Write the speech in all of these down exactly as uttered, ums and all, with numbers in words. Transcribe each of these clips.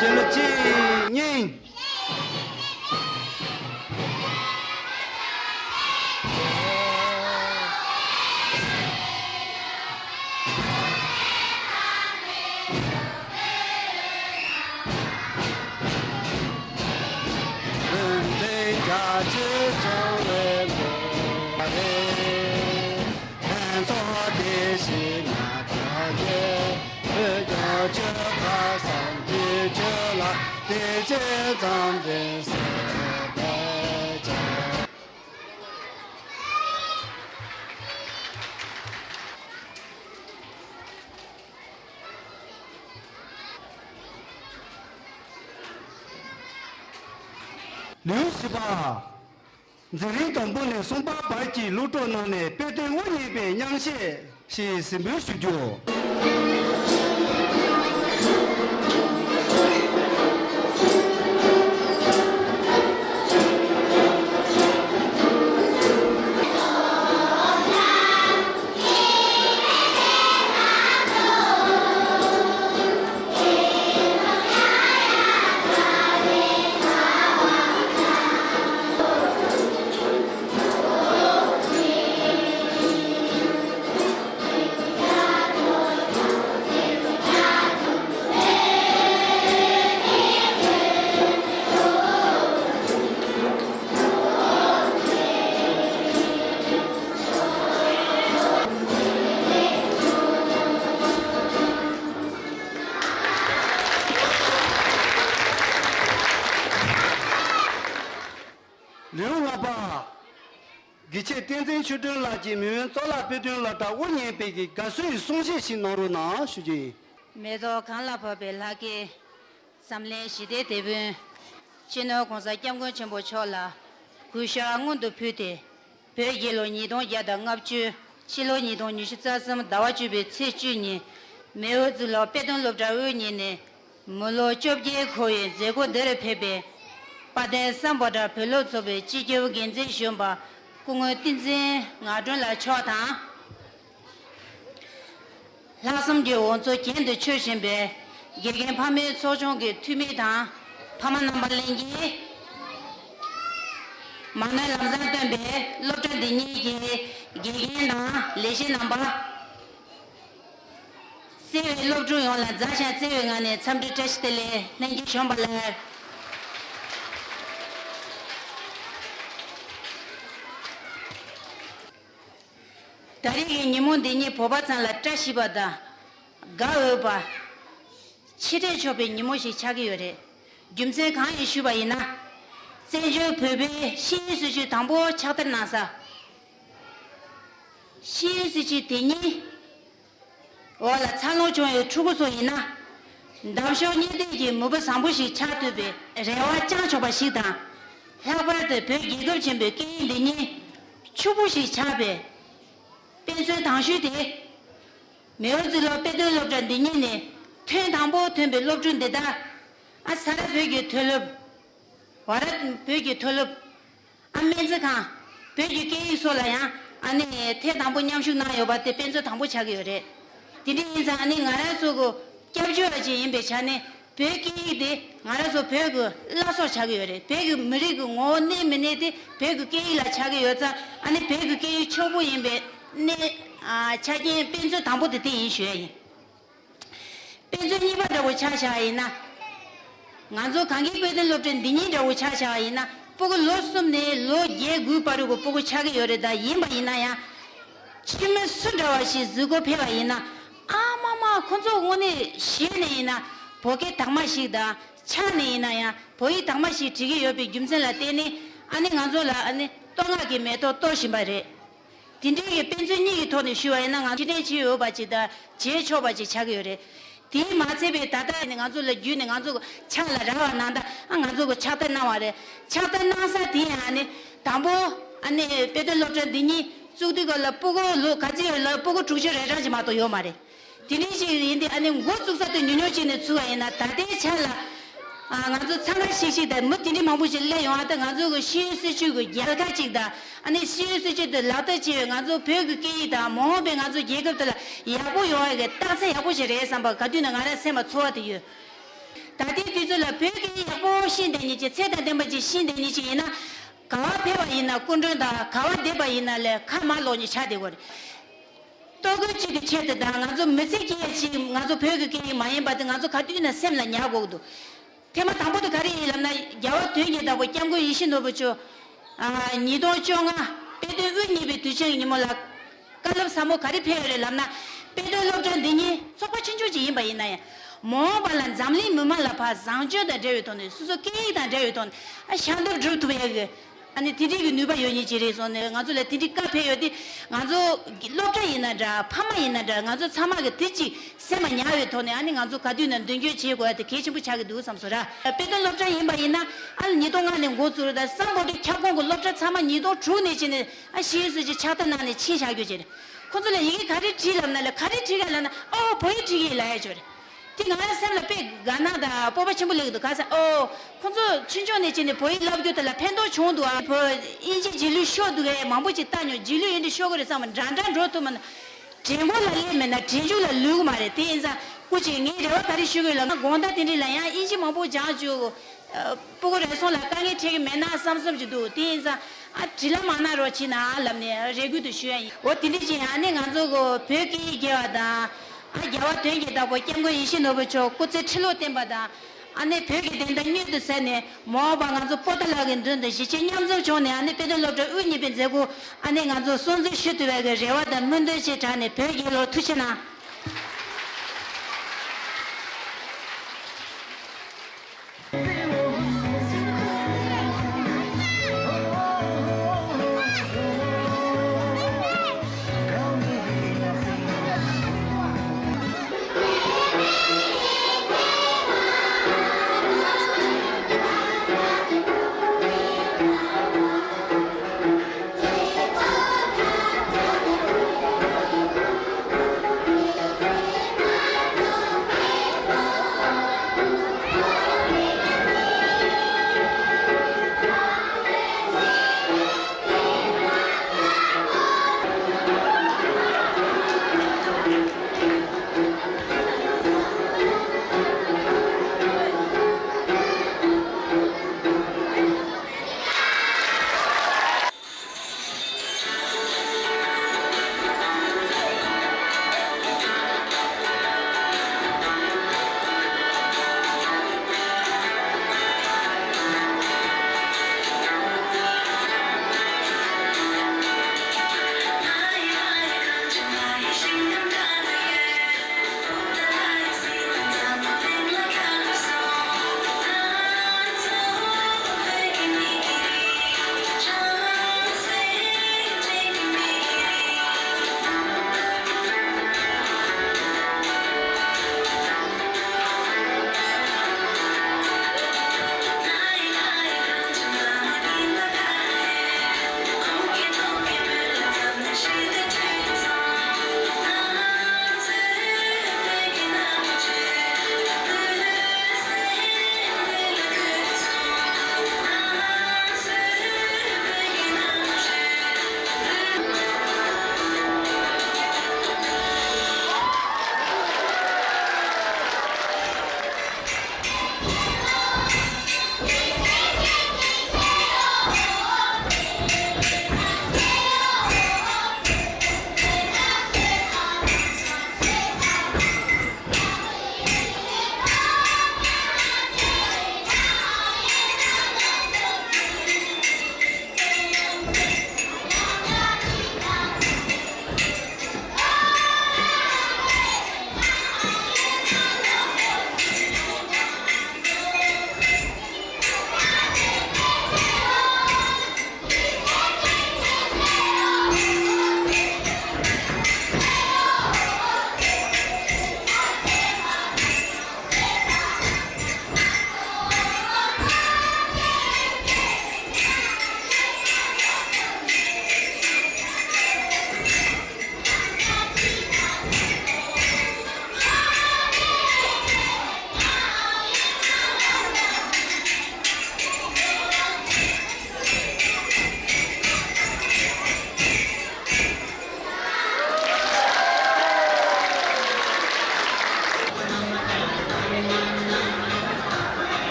སྤྱི་ལོ་གཅིག་གཉིས། ལེའུ་བཞི་པ། འཛིན་རིམ་དང་པོ་ནས་གསུམ་པ་བར་གྱི་སློབ་ཕྲུག་རྣམས་ནས་དཔེ་སྟོན་དབུ་བརྙེས་པའི་མཉམ་བཤད་ཞེས་གཟིགས་འབུལ་ཞུ་རྒྱུ། ལེའུ་ལྔ་པ། དགེ་བཤེས་བསྟན་འཛིན་ཆོས་སྒྲོན་ལགས་ཀྱིས་མི་དབོན་གཙུག་ལག་དཔེ་སྟོན་སློབ་གྲྭ་དབུ་བརྙེས་པའི་གི་དགའ་བསུའི་གསུང་བཤད་ཞིག་གནང་རོགས་གནང་ཞུ་རྒྱུ་ཡིན། མེ་ཏོག་གང་ལ་ཕོག་པའི་ལྷ་སྐལ། འཛམ་གླིང་ཞི་བདེའི་དེད་དཔོན། སྤྱི་ནོར་༸གོང་ས་༸སྐྱབས་མགོན་ཆེན་པོ་མཆོག་ལ་གུས་ཕྱག་སྔོན་དུ་ཕུལ་ཏེ། བོད་རྒྱལ་ལོ་ཉིས་སྟོང་བརྒྱ་དང་ལྔ་བཅུ། ཕྱི་ལོ་ཉིས་སྟོང་ཉི་ཤུ་རྩ་གསུམ་ཟླ་བ་བཅུ་པའི་ཚེས་བཅུ་ཉིན། མེ་དབོན་གཙུག་ལག་དཔེ་སྟོན་སློབ་གྲྭ་དབུ་བརྙེས་ནས། མི་ལོ་བཅོ་བརྒྱད་འཁོར་བའི་མཛད་སྒོ་འདིར་ཕེབས་པའི་དཔལ་ལྡན་སམ་བྷོ་ཊ་བོད་སློབ་ཚོགས་པའི་སྤྱི་ཁྱབ་འགན་འཛིན་གཞོན་པ་སྐུ་ངོ་བསྟན་འཛིན་ངག་སྒྲོན་ལགས་མཆོག་དང་། ལྷག་བསམ་གྱི་འོ་མཚོ་གྱེན་དུ་མཆོད་བཞིན་པའི་དགེ་རྒན་ཕ་མའི་ཚོགས་ཆུང་གི་འཐུས་མི་དང་། ཕ་མ་རྣམ་པ་ལྷན་རྒྱས། མ་ཎི་ལམ་བཟང་སྟོན་པའི་སློབ་གྲྭ་འདི་ཉིད་ཀྱི་དགེ་རྒན་དང་ལས་བྱེད་རྣམ་པ། བརྩེ་བའི་སློབ་ཕྲུག་ཡོངས་ལ་མཛའ་ཞིང་བརྩེ་བའི་ངང་ནས་འཚམས་འདྲི་བཀྲ་ཤིས་བདེ་ལེགས་ལྷན་རྒྱས་གཞོན་པ་ལགས། ད་རེས་ཀྱི་ཉིན་མོ་འདི་ཉིད་བོད་པ་ཚང་ལ་བཀྲ་ཤིས་པ་དང་། དགའ་འོས་པ། ཆེ་གྲས་ཆོག་པའི་ཉིན་མོ་ཞིག་ཆགས་ཀྱི་ཡོད་རེད། རྒྱུ་མཚན་གང་ཡིན་ཞུས་པ་ཡིན་ན། བཙན་བྱོལ་བོད་པའི་ཤེས་ཡོན་སྲིད་བྱུས་དང་པོ་ཕྱག་བསྟར་གནང་ས། ཤེས་ཡོན་སྲིད་བྱུས་དེ་ཉིད་འོག་ལ་འཚར་ལོངས་བྱུང་བའི་ཕྲུ་གུ་ཚོ་ཡིན་ན། འདབ་གཤོག་སྙན་ལྡན་གྱི་མུ་པ་བཟང་པོ་ཞིག་ཆགས་ཐུབ་པའི་རེ་བ་བཅངས་ཆོག་པ་ཞིག་དང་། ལྷག་པར་དུ་བོད་རྒྱལ་ཁབ་ཆེན་པོའི་སྐད་ཡིག་འདི་ཉིད་ཕྱུག་པོ་ཞིག་ཆགས་པའི་དཔེ་མཚོན་དང་ཤོས་དེ། མེ་དབོན་གཙུག་ལག་དཔེ་སྟོན་སློབ་གྲྭ་འདི་ཉིད་ནས་ཐོན་དང་པོ་ཐོན་པའི་སློབ་ཕྲུག་འདི་དག་ཨ་ས་རཱ་བོད་ཀྱི་མཐོ་སློབ། ཝཱ་ར་བོད་ཀྱི་མཐོ་སློབ། ཨ་སྨན་རྩིས་ཁང་། བོད་ཀྱི་སྐད་ཡིག་སོགས་ལ་ཡང་ཨ་ནི་ཐེངས་དང་པོ་མཉམ་ཞུགས་གནང་ཡོད་པ་དེ་དཔེ་མཚོན་དང་པོ་ཆགས་ཀྱི་ཡོད་རེད། དེ་འདྲ་ཡིན་ཙང་ཨ་ནི་ང་རང་ཚོ་གི་སྐྱབས་བཅོལ་བ་ཅིག་ཡིན་པའི་ཆ་ནས་བོད་སྐད་ཡིག་དེ་ང་རང་ཚོ་བོད་ཀྱི་བླ་སྲོག་ཆགས་ཀྱི་ཡོད་རེད། བོད་ཀྱི་མི་རིགས་ཀྱི་ངོ་བོ་གནས་མི་གནས་དེ་བོད་ཀྱི་སྐད་ཡིག་ལ་ཆགས་ཀྱི་ཡོད་ཙང་ཨ་ནི་བོད་ཀྱི་སྐད་ཡིག་ཕྱུག་པོ་ཡིན་པའི་གནས་ཨ་ཆ་རྐྱེན་དཔེ་མཚོན་དང་པོ་དེ་དེ་ཡིན་ཞུ་ཡ་ཡིན། དཔེ་མཚོན་གཉིས་པ་འདྲ་བོ་ཆ་བཞག་ཡིན་ན། ང་ཚོ་གངས་སྐྱིད་དཔེ་སྟོན་སློབ་གྲྭ་འདི་ཉིད་འདྲ་བོ་ཆ་བཞག་ཡིན་ན་སྤུ་གུ་ལོ་གསུམ་ནས་ལོ་བརྒྱད་དགུའི་བར་དུ་གི་སྤུ་གུ་ཆགས་ཀྱི་ཡོད་རེད། ད་ཡིན་པ་ཡིན་ན་ཡང་། ཁྱིམ་མི་སུ་འདྲ་བ་ཞིག་གཟིགས་སྐོར་ཕེབས་པ་ཡིན་ན། ཨ་མ་མ་ཁོ་ཚོ་དངོས་གནས་གཞི་ནས་ཡིན་ན་བོད་སྐད་དག་མ་ཞིག་དང་ཆ་ནས་ཡིན་ན་ཡང་བོད་ཡིག་དག་མ་ཞིག་འབྲི་གི་ཡོད་པའི་རྒྱུ་མཚན་ལ་བརྟེན་ནས་ཨ་ནི་ང་ཚོ་ལ་ཨ་ནི་བསྟོད་བསྔགས་ཀྱི་མེ་ཏོག་གཏོར་བཞིན་པ་རེད། དེ་འདྲའི་གི་དཔེ་མཚོན་གཉིས་ཀྱི་ཐོག་ནས་ཞུས་པ་ཡིན་ན་ང་ཕྱིར་དྲན་བྱེད་འོས་པ་ཅིག་དང་བྱེད་ཆོག་པ་ཅིག་ཆགས་ཀྱི་ཡོད་རེད། དེས་མ་ཚད་པའི་ད་ལྟ་ནི་ང་ཚོ་ལ་བརྒྱུད་ནས་ང་ཚོ་གི་ཕྱག་ལ་རག་པ་ནང་ད་ཨ་ང་ཚོ་གི་ཕྱག་བསྟར་གནང་བ་རེད། ཕྱག་བསྟར་གནང་ས་དེ་ཡང་ནི་དང་པོ་ཨ་ནི་དཔེ་སྟོན་སློབ་གྲྭ་འདི་ཉིད་བཙུགས་དུས་སྐབས་ལ་སྤུ་གུ་ལོ་ག་ཚོད་ཡོད་ལ་སྤུ་གུ་དྲུག་ཅུ་རེ་གྲངས་ཅིག་མ་གཏོགས་ཡོད་མ་རེད། དེ་འདྲའི་ཞིག་ཡིན་ཏེ་ཨ་ནི་འགོ་བཙུགས་ས་དེ་ཉུང་ཉུང་ཅིག་ནས་ཚུགས་པ་ཡིན་ན་ད་ལྟའི་ཆ་ལ། ཨ་ང་ཚོ་འཚང་ཁ་ཤིག་ཤིག་དང་མི་དེ་འདྲའི་མང་པོ་ཞིག་སླེབས་ཡོང་བ་དང་ང་ཚོ་གི་ཤེས་ཡོན་སྲིད་བྱུས་ཀྱི་རྒྱལ་ཁ་ཅིག་དང་ཨ་ནི་ཤེས་ཡོན་སྲིད་བྱུས་དེ་ལག་བསྟར་བྱས་པའི་ང་ཚོ་བོད་ཀྱི་སྐད་ཡིག་དང་མ་འོངས་པའི་ང་ཚོ་རྒྱལ་ཁབ་དེ་ལ་ཡག་པོ་ཡོང་བའི་གི་རྟགས་མཚན་ཡག་པོ་ཞིག་རེད་བསམ་པ་ག་དུས་ནས་ང་རང་སེམས་ལ་ཚོར་བ་དེ་ཡོད། ད་ལྟའི་དུས་ཚོད་ལ་བོད་སྐད་ཡག་པོ་ཤེས་བསྡད་མཁན་ཅིག་ཚད་དང་ལྡན་པ་ཅིག་ཤེས་བསྡད་མཁན་ཅིག་ཡིན་ན། ག་བ་ཕེབས་པ་ཡིན་ན་སྐུ་མགྲོན་དང་ག་བ་བསྡད་པ་ཡིན་ན་ལས་ཁ་མ་ལོག་ནས་ཆགས་བསྡད་དགོས་རེད། ལྟོ་གོས་གཅིག་གི་ཆེད་དུ་དང་ང་ཚོ་མི་ཚེ་སྐྱེལ་ཡ་ཅིག་ང་ཚོ་བོད་ཀྱི་སྐད་ཡིག་མ་ཡིན་པ་དེ་ང་ཚོ་ག་དུས་ན་སེམས་ལ་ཉར་དགོས་ཀྱི་འདུག་ཐེངས་མ་དང་པོ་དེ་ག་རེ་ཡིན་ལབ་ན། རྒྱལ་བ་དོན་གྱི་བདག་པོ་སྐྱབས་མགོན་ཡིད་བཞིན་ནོར་བུ་མཆོག་ཨ། ཉིས་སྟོང་བཅོ་ལྔ་དཔེ་སྟོན་དབུ་བརྙེས་པའི་དུས་ཆེན་གྱི་ཉིན་མོ་ལ་བཀའ་སློབ་ཟབ་མོ་ག་རེ་ཕེབས་ཡོད་རེད་ལབ་ན། དཔེ་སྟོན་སློབ་གྲྭ་འདི་ཉིད་ཚོགས་པ་ཆུང་ཆུང་ཅིག་ཡིན་པ་ཡིན་ན་ཡང་། མ་འོངས་པ་ལ་འཛམ་གླིང་མི་མང་ལ་ཕར་བཟང་སྤྱོད་དང་འབྲེལ་བའི་ཐོག་ནས་སོ་སོ་སྐད་ཡིག་དང་འབྲེལ་བའི་ཐོག་ནས་ཨ་ཕྱག་བརྡབ་སྒྲུབ་ཐུབ་ཡ་གི་ཨ་ནི་དེ་འདྲའི་གི་ནུས་པ་ཡོད་མཁན་ཅིག་རེད་གསུངས་ནས་ང་ཚོ་ལ་དེ་འདྲའི་བཀའ་ཕེབས་ཡོད་དེ། ང་ཚོ་གི་སློབ་གྲྭ་ཡིན་ན་འདྲ་ཕ་མ་ཡིན་ན་འདྲ་ང་ཚོ་ཚང་མ་གི་དེ་གཅིག་སེམས་ལ་ཉར་བའི་ཐོག་ནས་ཨ་ནི་ང་ཚོ་ག་དུས་ན་མདུན་སྐྱོད་བྱེད་དགོས་ཡ་དེ་གལ་ཆེན་པོ་ཆགས་ཀྱི་འདུག་བསམ་སོང་ར། དཔེ་སྟོན་སློབ་གྲྭ་ཡིན་པ་ཡིན་ན་ཨ་ལ་ཉིས་སྟོང་ལྔ་ནས་འགོ་བཙུགས་རེད། ད་སམ་བྷོ་ཊའི་ཁྱབ་ཁོངས་ཀྱི་སློབ་གྲྭ་ཚང་མ་ཉིས་སྟོང་དྲུག་ནས་བྱས་ནས་ཨ་ཤེས་ཡོན་སྲིད་ཇུས་ཕྱག་བསྟར་གནང་ནས་ཕྱིན་བཞག་རྒྱུ་བྱས་རེད། ཁོ་ཚོ་ལ་ཡི་གེ་ག་རེ་བྲིས་ལབ་ན་ལ་ག་རེ་བྲིས་ག་ལབ་ན་ཨོ་བོད་ཡིག་བྲིས་གི་ཡིན་ལབ་ཡ་ཅིག་རེད། དེ་ང་རང་སེམས་ལ་དཔེ་དགའ་སྣང་དང་སྤོབས་པ་ཆེན་པོ་སླེབས་ཀྱི་འདུག་ག་ས་ཨོ། ཁོང་ཚོ་ཆུང་ཆུང་ནས་བྱས་ནས་བོད་ཡིག་བསླབ་རྒྱུ་དེ་ལ་ཕན་ཐོགས་བྱུང་འདུག་ཨ། བོད་དབྱིན་ཇི་རྗེས་ལུས་ཤོར་འདུག་གས་མང་པོ་ཅིག་བལྟ་མྱོང་། རྗེས་ལུས་ཡིན་དུས་ཤོར་གི་རེད་བསམ་པ་འདྲ་འདྲ་འགྲོ་ཐུབ་མ་ན། དྲན་མགོ་ལ་སླེབས་མེད་ན་དྲན་འཇུག་ལ་ལུས་ཀྱི་མ་རེད། དེ་ཡིན་ཙང་སྐུ་མཁྱེན་ངས་རེ་བ་ག་རེ་ཞུ་གི་ཡོད་ལབ་ན་དགོང་དག་དེ་འདྲ་ལ་ཡང་དབྱིན་ཇི་མང་པོ་སྦྱང་བཅུག་ཨ། སྤུ་གུ་རེ་ཟུང་ལ་དཀའ་ངལ་འཕྲད་ཀྱི་མེད་ན་བསམ་བསམ་ཅིག་འདུག་དེ་ཡིན་ཙང་ཨ་དྲིན་ལན་མ་གནང་རོགས་བྱེད་ན་ལབ་ནས་རེ་སྐུལ་དུ་ཞུ་ཡ་ཡིན། འོ་དེ་འདྲ་ཅིག་ཨ་ནི་ང་ཚོ་གི་བོད་སྐད་ཡིག་དགེ་བ་དང་། ཨ་རྒྱལ་བ་དོན་གྱི་བདག་པོ་སྐྱབས་མགོན་ཡིད་བཞིན་ནོར་བུ་མཆོག་སྐུ་ཚེ་ཁྲི་ལོ་བརྟན་པ་དང་། ཨ་ནི་བོད་ཀྱི་བདེན་མཐའ་མྱུར་དུ་གསལ་ནས་མ་འོངས་པ་ང་ཚོ་པོ་ཏཱ་ལ་གི་མདུན་དུ་གཞིས་བྱེས་མཉམ་འཛོམས་བྱུང་ནས་ཨ་ནི་དཔེ་སྟོན་སློབ་གྲྭ་དབུ་བརྙེས་པའི་མཛད་སྒོ་ཨ་ནི་ང་ཚོ་སྲུང་བརྩི་ཞུ་ཐུབ་པའི་གི་རེ་བ་དང་སྨོན་འདུན་ཞིག་དྲངས་ནས་བོད་རྒྱལ་ལོ། ཐུགས་རྗེ་གནང་།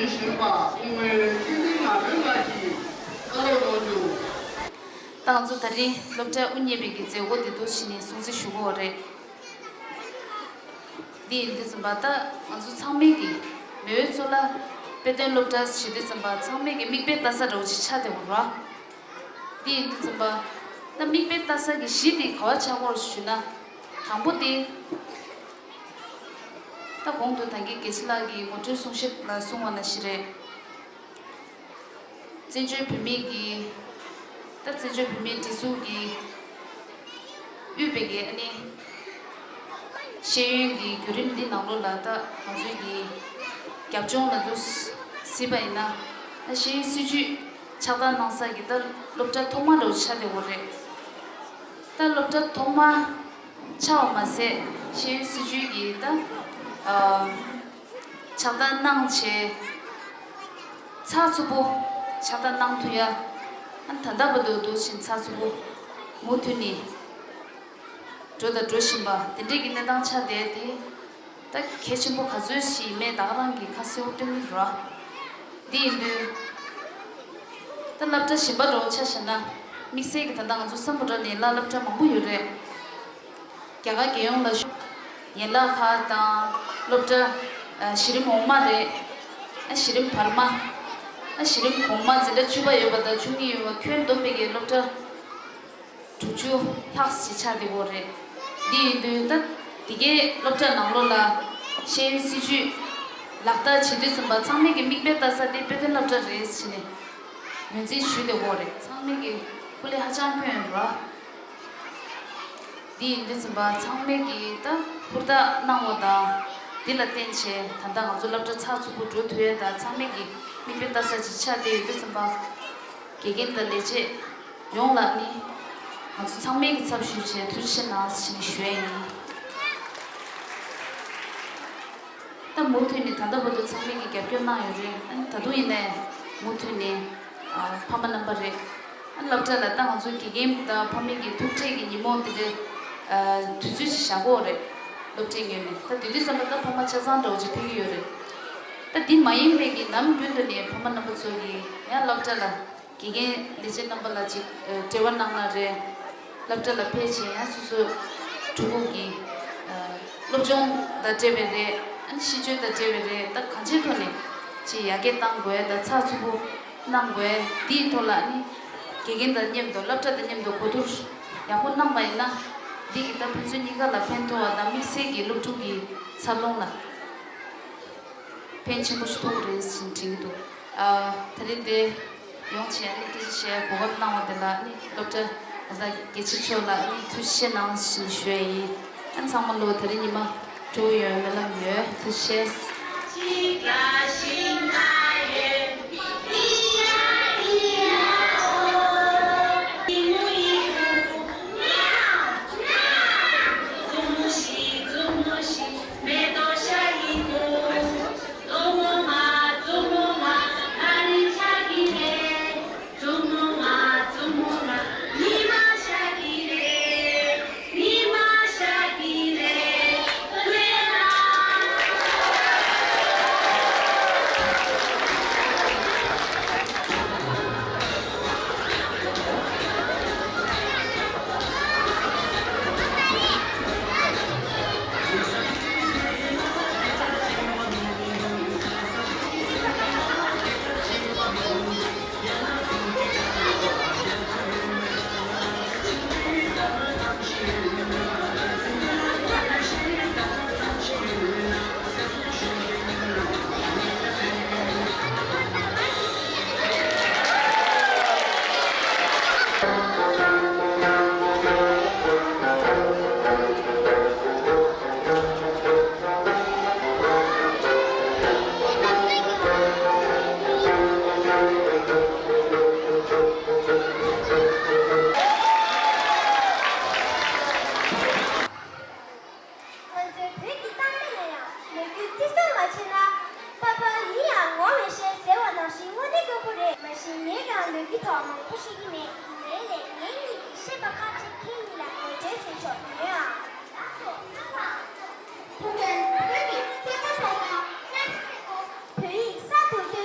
གཞོན་པ་སྐུ་ངོ་བསྟན་འཛིན་ངག་དབང་ལགས་ཀྱིས་བཀའ་སློབ་གནང་རྒྱུ། ད་ང་ཚོ་ད་རིང་སློབ་གྲྭ་དབུ་བརྙེས་པའི་གི་མཛད་སྒོ་འདི་འདུག་བྱས་ནས་སྲུང་བརྩི་ཞུ་གི་ཡོད་རེད། འདི་ཡིན་དུས་ཙམ་པ་ད་ང་ཚོ་ཚང་མས་ཀྱི་མེས་པོའི་གཙུག་ལག་དཔེ་སྟོན་སློབ་གྲྭ་ཞེས་དུས་ཙམ་པ་ཚང་མས་ཀྱི་མིག་དཔེ་ལྟ་ས་འདྲ་བོ་ཅིག་ཆགས་བསྡད་ཡོད་རེད། འདི་ཡིན་དུས་ཙམ་པ་ད་མིག་དཔེ་ལྟ་ས་གི་གཞི་དེ་ག་བ་ཆགས་ཀྱི་ཡོད་རེད་ཞུ་ན། དང་པོ་དེ། ད་གོང་དུ་ད་གིན་དགེ་ཆེ་ལགས་ཀྱིས་ངོ་སྤྲོད་གསུང་བཤད་ལ་གསུངས་པ་ནང་བཞིན་རེད། བཙན་བྱོལ་བོད་མིའི་གི་ད་བཙན་བྱོལ་བོད་མིའི་སྒྲིག་འཛུགས་ཀྱི་དབུས་པའི་གི་ཨ་ནི་ཤེས་ཡོན་གྱི་བརྒྱུད་རིམ་འདི་ནང་ལོགས་ལ་ད་ང་ཚོའི་གི་རྒྱབ་ལྗོངས་ལ་དུ་གཟིགས་པ་ཡིན་ན། ད་ཤེས་ཡོན་སྲིད་བྱུས་ཕྱག་བསྟར་གནང་ས་གི་ད་སློབ་གྲྭ་ཐོག་མ་འདྲ་བོ་ཆགས་བསྡད་ཡོད་རེད། ད་སློབ་གྲྭ་ཐོག་མ་ཆགས་པ་མ་ཟད་ཤེས་ཡོན་སྲིད་བྱུས་ཀྱི་ད་ཨ་ཕྱག་བསྟར་གནང་བྱས་ཚགས་ཚུད་པོ་ཕྱག་བསྟར་གནང་ཐུབ་ཡ། ཨ་ད་ལྟ་བར་དུ་འདུག་བཞིན་ཚགས་ཚུད་པོ་མུ་མཐུད་ནས་འགྲོ་དང་འགྲོ་བཞིན་པ་དེ་འདྲས་ཀྱི་གནས་སྟངས་ཆགས་བསྡད་དེ། ད་གལ་ཆེན་པོ་ག་ཚོད་ཞིག་མེད་ད་ག་རང་གི་ཁ་གསལ་པོ་སྟོན་གྱི་རེད། འདི་ཡིན་དུས། ད་སློབ་གྲྭ་གཞན་པ་འདྲ་བོ་ཆ་བཞག་ན། དམིགས་བསལ་གྱི་ད་ལྟ་ང་ཚོ་སམ་བྷོ་ཊ་ནས་ལ་སློབ་གྲྭ་མང་པོ་ཡོད་རེད། རྒྱ་གར་རྒྱལ་ཡོངས་ལ་ཤོག་ཡན་ལག་ཁག་དང་སློབ་གྲྭ་ཨ་གཞི་རིམ་འོག་མ་རེད། ཨ་གཞི་རིམ་བར་མ། ཨ་གཞི་རིམ་གོང་མ་འཛིན་གྲྭ་བཅུ་པ་ཡོད་པ་དང་བཅུ་གཉིས་ཡོད་པ་ཁྱོན་བསྡོམས་པའི་གི་སློབ་གྲྭ་དྲུག་ཅུ་ལྷག་ཞིག་ཆགས་བསྡད་ཡོད་རེད། འདི་ཡིན་དུས་ད་འདི་གའི་སློབ་གྲྭ་ནང་ལོགས་ལ་ཤེས་ཡོན་སྲིད་བྱུས་ལག་བསྟར་བྱེད་དུས་ཙམ་པ་ཚང་མས་ཀྱི་མིག་དཔེ་ལྟ་ས་དེ་དཔེ་སྟོན་སློབ་གྲྭ་རེད་ཟེར་ནས་ངོས་འཛིན་ཞུས་བསྡད་ཡོད་རེད། ཚང་མས་ཀྱི་སྐུ་ལས་ཧ་ཅང་བསྐྱོན་ཡོད་རེད། འདི་ཡིན་དུས་ཙམ་པ་ཚང་མས་ཀྱི་ད་ཧུར་ཐག་གནང་བ་དང་འདི་ལ་བརྟེན་བྱས་ད་ལྟ་ང་ཚོ་སློབ་གྲྭ་ཚགས་ཚུད་པོ་འགྲོ་ཐུབ་ཡས་དང་ཚང་མས་ཀྱི་མིག་དཔེ་ལྟ་ས་ཅིག་ཆགས་བསྡད་ཡོད་དུས་ཙམ་པ། དགེ་རྒན་དང་ལས་བྱེད་ཡོངས་ལ་ནི་ང་ཚོ་ཚང་མའི་གི་ཚབ་ཞུས་བྱས་ཐུགས་རྗེ་ཆེ་གནང་ཞེས་ནས་ཞུ་ཡ་ཡིན། ད་མུ་མཐུད་ནས་ད་ལྟ་བར་དུ་ཚང་མས་ཀྱི་རྒྱབ་སྐྱོར་གནང་ཡོད་རེད། ཨ་ནི་ད་དུང་ཡིན་ནའི་མུ་མཐུད་ནས་ཨ་ཕ་མ་རྣམ་པ་རེད། ཨ་སློབ་གྲྭ་ལ་ད་ང་ཚོ་དགེ་རྒན་དང་ཕ་མའི་གི་ཐུག་འཕྲད་ཀྱི་ཉིན་མོ་དེ་འདྲའི་ཨ་དུས་ཚོད་ཅིག་བཞག་གི་ཡོད་རེད། སློབ་གྲྭའི་ངོས་ནས་ད་དེ་དུས་ཙམ་པ་ད་ཕ་མ་ཆ་ཚང་འདྲ་བོ་ཅིག་ཕེབས་ཀྱི་ཡོད་རེད། ད་འདི་མ་ཡིན་པའི་གི་ནམ་རྒྱུན་དུ་ནས་ཕ་མ་རྣམ་པ་ཚོ་གིས་ཡང་སློབ་གྲྭ་ལ་དགེ་རྒན་ལས་བྱེད་རྣམ་པ་ལ་ཅིག་ཨ་འབྲེལ་བ་གནང་ན་རེད། སློབ་གྲྭ་ལ་ཕེབས་བྱས་ཡང་སོ་སོའི་ཕྲུ་གུ་གི་ཨ་སློབ་སྦྱོང་དང་འབྲེལ་བའི་རེད། ཨ་ནི་ཤེས་ཚད་དང་འབྲེལ་བའི་རེད། ད་གང་ཅིའི་ཐོག་ནས་ཅིག་ཡར་རྒྱས་གཏང་དགོས་དང་ཚགས་ཚུད་པོ་གནང་དགོས། འདིའི་ཐོག་ལ་ཨ་ནི་དགེ་རྒན་དང་མཉམ་དུ་སློབ་གྲྭ་དང་མཉམ་དུ་གོ་བསྡུར་ཡག་པོ་གནང་པ་ཡིན་ན་འདི་གིས་ད་ཕན་ཚུན་གཉིས་ཀ་ལ་ཕན་ཐོགས་པ་དང་དམིགས་བསལ་གྱི་སློབ་ཕྲུག་གི་འཚར་ལོངས་ལ་ཕན་ཆེན་པོ་ཞིག་ཐོགས་རེད་ཟེར་དྲན་གྱི་འདུག་ཨ་དེ་རིང་འདིར་ཡོང་བྱས་ནས་སྐད་ཆ་བཤད་གོ་སྐབས་གནང་བ་དེ་ལ་ནི་སློབ་གྲྭ་ད་ལྟ་དགེ་ཆེ་མཆོག་ལ་ནི་ཐུགས་རྗེ་ཆེ་གནང་ཞེས་ཞུ་ཡ་ཡིན། ཨ་ཚང་མ་ལོ་དེ་རིང་ཉི་མ་སྤྲོ་པོ་ཡོད་སྨོན་ལམ་ཡོད། ཐུགས་རྗེ་ཆེ། ང་ཚོའི་བོད་ཀྱི་གཏམ་དཔེ་ལ་ཡང་ལོ་རྒྱུས་བརྩི་སྲུང་མ་བྱས་ན། པགས་པ་ཡིན་ཡང་ངོ་མི་ཤེས་ཟེར་བ་ནང་བཞིན་དངོས་གནས་དཀོན་པོ་རེད། མ་གཞི་ངས་ཀྱང་ལོ་རྒྱུས་ཐོག་མང་པོ་ཤེས་ཀྱི་མེད། ཡིན་ནའི་ངེད་གཉིས་ཀྱིས་ཤེས་པ་ཁག་ཅིག་ཁྱེད་གཉིས་ལ་ངོ་སྤྲོད་བྱེད་ཆོག་ཡོད་ཨང་། ཐུགས་རྗེ་ཆེ། བོད་ཀྱི་སྐད་ཆ་ཐོག་མར་སླེབས་ཚེ་བོད་ཡིག་གསར་དུ་བཏོན།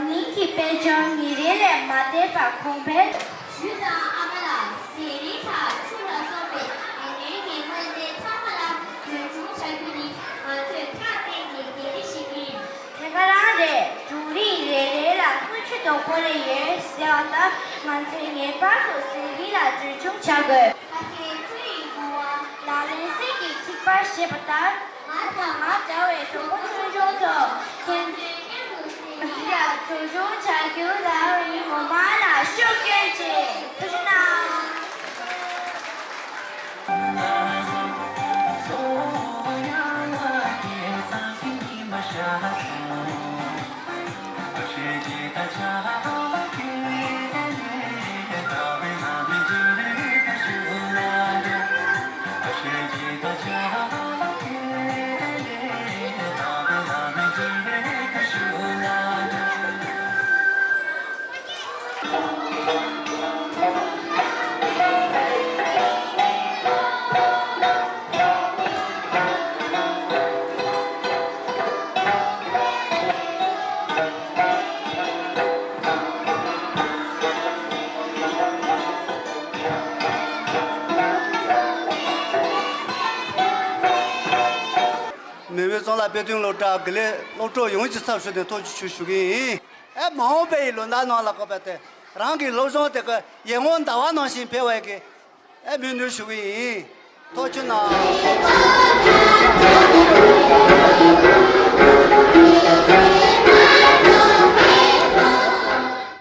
ཉིད་ཀྱི་དཔལ་འབྱོར་ཉིན་རེ་ལས་མ་བརྟན་པ་གོང་འཕེལ། གཞུང་དང་ཨ་མ་ལགས། ཟས་རིགས་དང་ཆུ་ལ་སོགས་པའི་ཡུན་རིང་གི་དངོས་རྫས་ཚང་མ་ལ་གྲོན་ཆུང་བྱ་རྒྱུ་ནི་ང་ཚོས་ཐག་བཏད་མཁན་གལ་ཆེ་ཞིག་ཡིན། དེ་ག་རང་རེད། འབྲུ་རིགས་རེ་རེ་ལ་དངུལ་ཆུ་དང་ཀོ་ལེ་ཡོད་ཟེར་བ་ལྟར། ང་ཚོས་ངེས་པར་དུ་ཟས་རིགས་ལ་གྲོན་ཆུང་བྱ་དགོས། ད་ལྟའི་ཆུ་ཡི་བུ་བ་ལག་ལེན་གསེར་གྱི་ཐིགས་པར་ཞེས་པ་ལྟར། ང་དང་ང་འདྲ་བའི་གྲོགས་པོ་ཆུང་ཆུང་ཚོ་ཁྱེད་ཚོའི་མཉམ་དུ་ཟས་རིགས་ལ་གྲོན་ཆུང་བྱ་རྒྱུ་ལ་ངོ་མ་ལ་ཤུགས་སྐྱོན་ཆེ། ཐུགས་རྗེ་གནང་། མེས་དབོན་ཙོང་ལ་དཔལ་སྟོན་སློབ་གྲྭ་དགེ་ལས་སློབ་གྲོགས་ཡོངས་ཀྱི་ཚབ་ཞུས་ནས་ཐུགས་རྗེ་ཆེ་ཞུ་གི་ཡིན། ཨེ་མ་འོངས་པའི་ལོ་ཟླ་ནང་ལ་ཁོ་པ་དེ་རང་གི་སློབ་སྦྱོང་དེ་ག་ཡར་ངོའི་ཟླ་བ་ནང་བཞིན་འཕེལ་བའི་གི་ཨེ་སྨོན་འདུན་ཞུ་གི་ཡིན། ཐུགས་རྗེ་གནང་།